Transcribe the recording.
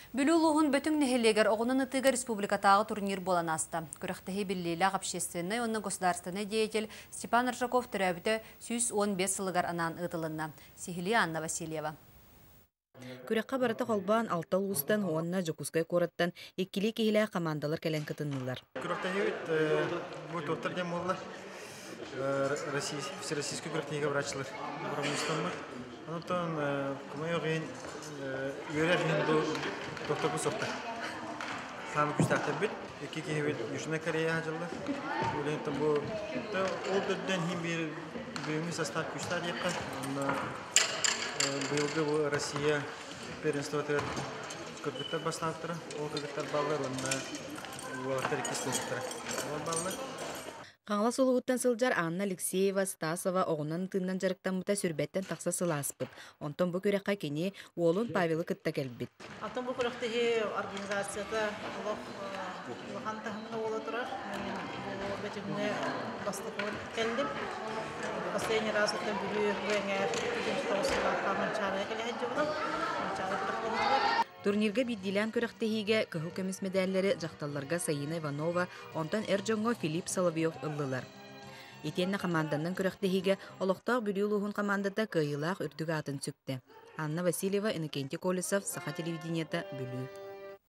Бүлүү улууһун Бөтүҥ нэһилиэгэр оҕунан ытыыга республикатааҕы турнир буолан ааста. Күрэхтэһии биллиилээх общественнай уонна государственнай деятель Степан Аржаков төрөөбүтэ 115 сылыгар анаан ыытылынна. Сиһилии Анна Васильева. Күрэххэ барыта холбоон алта улуустан уонна Дьокуускай куораттан иккилии киһилээх хамаандалар кэлэн кытыннылар. Күрэхтэһиибит бу туохтар диэн буолла. Всероссийскай күрэхтэһиигэ барааччылар бырамыыстаммыт. Онтон хомойуох иһин үөрэх иһин докторбут суохтар. Саамай күүстээхтэрбит. Икки киһибит Южная Корея дьыллар. Үлэһиттэн бу ол төрдөн иһин биир бүгүҥҥү состав күүстээх диэххэ. Онно быйылгы бу Россия первенствотыгар кыргыттар бастаабыттара. Ол кыргыттар бааллар уонна уолаттар иккис буолбуттара. Ол бааллар. Хаҥалас улууһуттан сылдьар Анна Алексеева Стасова оҕунан ытыынан дьарыктаммыта сүрбэттэн тахса сыл ааспыт. Онтон бу күрэххэ кини уолун Павелы кытта кэлбит. Атын бу күрэхтэһии организацията олох улахан таһымҥа буола турар. Мин бу Бөтүҥҥэ бастакыбын кэллим. Последний раз это Бүлүү бу эҥээр 2009 сыллаахха Манчаарыга кэлэ сылдьыбытым. Манчаары күрэхтэһиитигэр. Турнирга биирдиилээн күрэхтэһиигэ кыһыл көмүс мэдээллэри дьахталларга Саина Иванова, онтон эр дьоҥҥо Филипп Соловьев ыллылар. Итиэннэ хамаанданнан күрэхтэһиигэ олохтоох Бүлүү улууһун хамаандата кыайыылаах үрдүк аатын сүктэ. Анна Васильева, Иннокентий Колесов, Саха телевидениета, Бүлүү.